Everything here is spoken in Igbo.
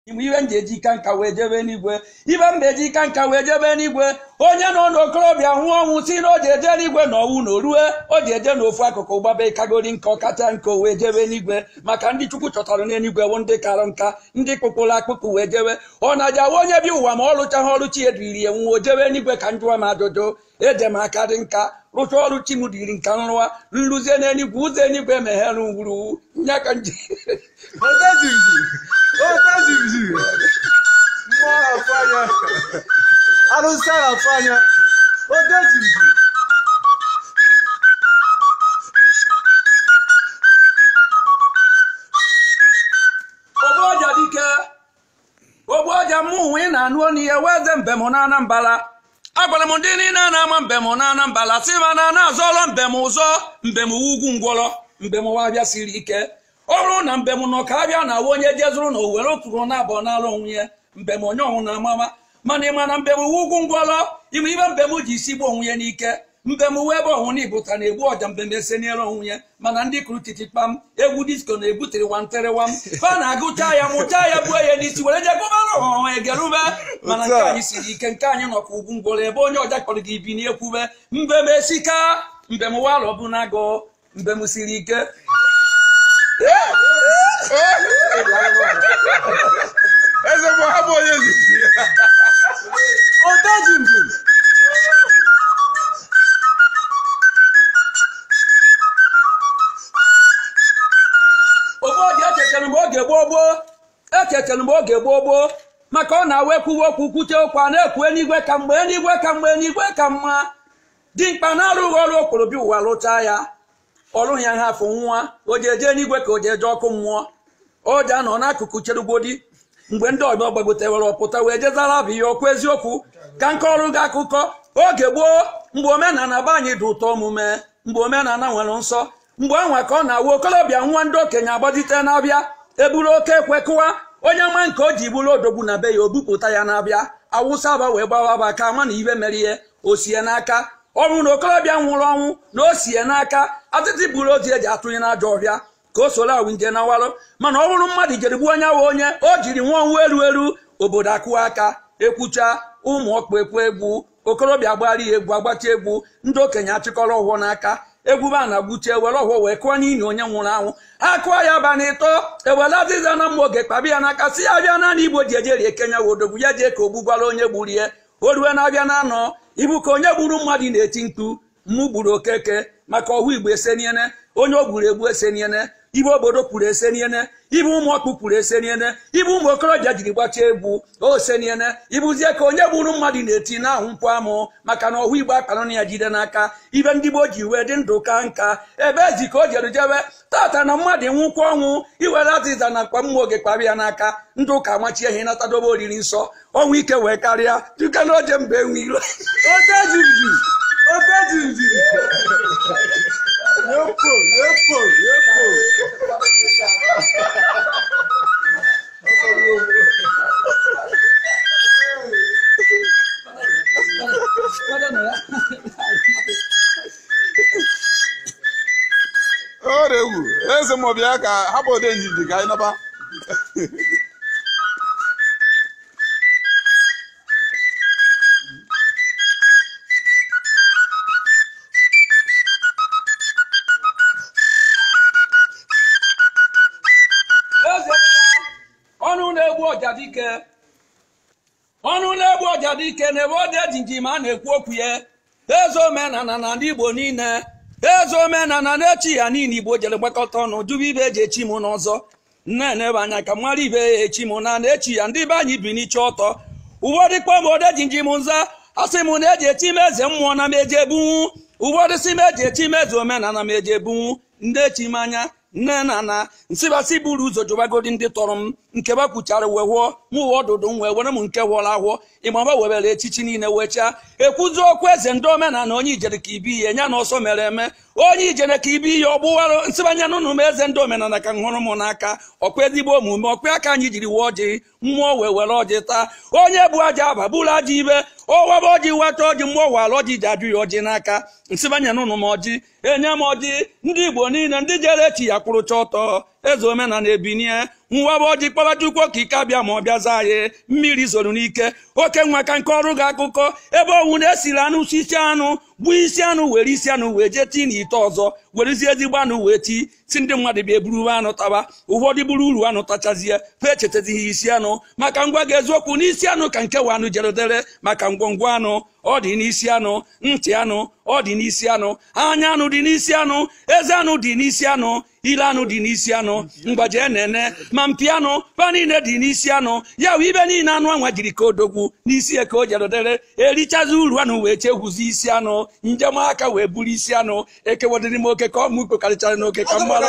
Ime ibe m ji eji ka nka wee jebe n'igwe, ibe m eji ka nka wee jebe n'igwe. Onye nọ n'okorobịa nwụọ ọnwụ si na o ji eje n'igwe na ọnwụ na orue o ji eje n'ofu akụkụ gbabe kagori nka ọkacha nka o wee jebe n'igwe. Maka ndị Chukwu chọtara n'eluigwe bụ ndị kara nka, ndị kpụkpụrụ akpụkpụ wee jebe. Ọ na-aja awa onye bi ụwa ma ọ lụchaghị ọrụ chi ediri ya nwụọ o jebe n'igwe. Ka njụwa m ajụjụ, eje m aka dị nka rụcha ọrụ chi m diri nka nrụwa nrụzie n'eluigwe, ụzọ eluigwe meghere ngwuru nya ka nje. Odejimji! Odejimji! Mmụọ na-afụ anya! Arụsị na-afụ anya! Odejimji! Ogbu ọja dike, ogbu ọja mụ nwe ị na-anụ ọnụ ihe wee ze mbem na Anambra. Agwara m ndị niile na-ama mbem na Anambra sị ma na na-azọrọ mbem ụzọ mbem ugwu ngwọrọ mbem wa abịa siri ike. Ọ bụrụ na mbem nọ ka abịa na awa onye jezuru na owere tụrụ na abụọ n'ala onwe ya mbem onye ọnwụ na amama. Mana ịma na mbem ugwu ngwọrọ ime ibe mbem ji isi gbuo onwe ya n'ike. Mbem uwe ebe ọnwụ na ibụta na-egbu ọja mbem eseniere onwe ya. Mana ndị kụrụ titikpam egwu disko na-egbutere wantịrịwam fa na-agụcha ya mụcha ya gbuo ya n'isi were je gụbara ọha egerube. Mana nke anyị siri ike, nke anyị nọ ka ugwu ngwọrọ ebe onye ọja kpọrọ gị ibi n'ekwube mbem esika mbem walọ bụ na agụ mbem siri ike. Eze bụ ha bụ onye nzuzu. Odejimji! Ogbu ọja echetara m oge gboo gboo, echetara m oge gboo gboo, maka ọ na-awa ekwuwe okwu kwute okwu a na-ekwu eluigwe ka mgbe eluigwe ka mgbe eluigwe ka mma. Dimkpa na-arụghị ọrụ okorobịa ụwa lụchaa ya ọrụ ya hafụ nwa o ji eje eluigwe ka o ji eje ọkụ mmụọ. O ji anọ n'akụkụ cherugbodi mgbe ndị ọgbọ gbagotewere ọpụta wee jezara abụ ya okwu eziokwu ka nke ọrụ gị akụkọ. Oge gboo mgbe omenala be anyị dị ụtọ omume, mgbe omenala nwere nsọ, mgbe anwa ka ọ na-awụ okorobịa nwa ndị okenye agbazite na-abịa eburu oke ekwe kụwa onye nwa nke o ji bụrụ odogwu na be ya o bupụta ya na-abịa awụsa aba wee gbawa aba ka ama na ibe mere ihe o sie n'aka. Ọ bụrụ na okorobịa nwụrụ ọnwụ na o sie n'aka atịtị buru ozi eji atụnye n'ajọ ọhịa ka o soro awụ nje na warụ. Mana ọ bụrụ mmadụ jere gbuo onye awa onye o jiri nwa ọnwụ eru eru obodo akụwa aka ekwucha ụmụ ọkpụ ekwu egwu okorobịa gbara ya egwu agbacha egwu ndị okenye achịkọrọ ọhụụ n'aka egwu ba na gbuchie were ọhụụ wee kụọ n'ili onye nwụrụ anwụ. Ha kụọ ya ba n'ịtọ ewere azịza na mma oge kpabi ya n'aka si ya bịa naanị Igbo ji ejeri ekenya wodogwu ya jee ka o gbugwara onye gburu ya. O rue na-abịa na anọ ibu ka onye gburu mmadụ na-eti mkpu mụ gburu okeke maka ọhụ Igbo eseniene onye o gburu egbu eseniene ibe obodo kwuru eseniene ibe ụmụ ọkpụ kwuru eseniene ibe ụmụ okorobịa jiri gbachaa egwu o seniene ibuzie ka onye gburu mmadụ na-eti na-ahụ nkwụ amụ maka na ọhụ Igbo akpara na ya jide n'aka ibe ndị gboo ji wee dị ndụ ka nka ebe ezi ka o jere jebe tata na mmadụ nwụkwa ọnwụ iwere azịza na mkpa mmụọ oge kpara ya n'aka ndị ụka machie ihe natadobe oriri nsọ ọnwụ ike wee karịa duka na oje mba enwe iro. Odejimji! Odejimji! Yepo! Yepo! Yepo! Ọ na-egwu eze m ọbịa ka hapụ Odejimji ka anyị naba. Ọnụ na-egbu ọja dike, ọnụ na-egbu ọja dike na ebe Odejimji ma a na-ekwu okwu ya. Eze omenala na ndị Igbo niile, eze omenala na-echi ya niile Igbo jere gbakọta ọnụ jụba ibe eji echi m n'ọzọ nne-enebe anya ka mmadụ ibe ya echi m na na-echi ya ndị be anyị bi n'iche ọtọ. Ụfọdụ kpọọ m Odejimji m nza asị m na eji echi m eze mmụọ na m eji ebunwu. Ụfọdụ sị m eji echi m eze omenala m eji ebunwu. Ndị echi m anya nne na na nsịbasị buru ụzọ jụbagodi ndị tọrọ m nke ba kwuchara wee hụọ mụ ụwa ọdụdụ m wee were m nke wọrọ ahụọ ịmaba webere echichi niile wechaa ekwuzi okwu eze ndị omenala onye ijere ka ibe ihe ya na ọsọ mere eme onye ijere ka ibe ihe ọgbụwarụ nsịbanye n'ụnụ m eze ndị omenala ka m hụrụ m n'aka ọkwa ezigbo omume ọkwa aka anyị jiri wee ọjị mmụọ wee were ọjị taa onye bụ aja aba bụrụ aja ibe ọwaba ọjị weta ọjị mmụọ wara ọjị ji ajụ ya ọjị n'aka nsịbanye n'ụnụ m ọjị enye m ọjị ndị Igbo niile ndị jere echi ya kwụrụcha ọtọ Eze omenala ebinie nwa bụ ọjị kpọba Chukwu Okike abịa ma ọ bịa zaa anyị. Mmiri zoro n'ike oke nwa ka nke ọrụ gị akụkọ ebe owu na-esiri anụ sisi anụ gbuo isi anụ were isi anụ wee jee tii n'ite ọzọ werezie ezigbo anụ wee tii si ndị mmadụ bịa eburuwe anụ taba. Ụfọdụ buru uru anụ tachazie fa echetazighị isi anụ maka ngwa gị eziokwu n'isi anụ ka nke wa anụ jeredere maka ngwongwo anụ ọ dị n'isi anụ, ntị anụ ọ dị n'isi anụ, anya anụ dị n'isi anụ, eze anụ dị n'isi anụ, ile anụ dị n'isi anụ, mgbaje nene ma mpi anụ fa niile dị n'isi anụ. Ya wụ ibe niile anụ anwa jiri ka odogwu n'isi ya ka o jeredere erichazi uru anụ wee chekwuzi isi anụ njem aka wee buru isi anụ ekewadịrị m oke ka ọ mụ ikpekarịchara n'oke ka mmalụ.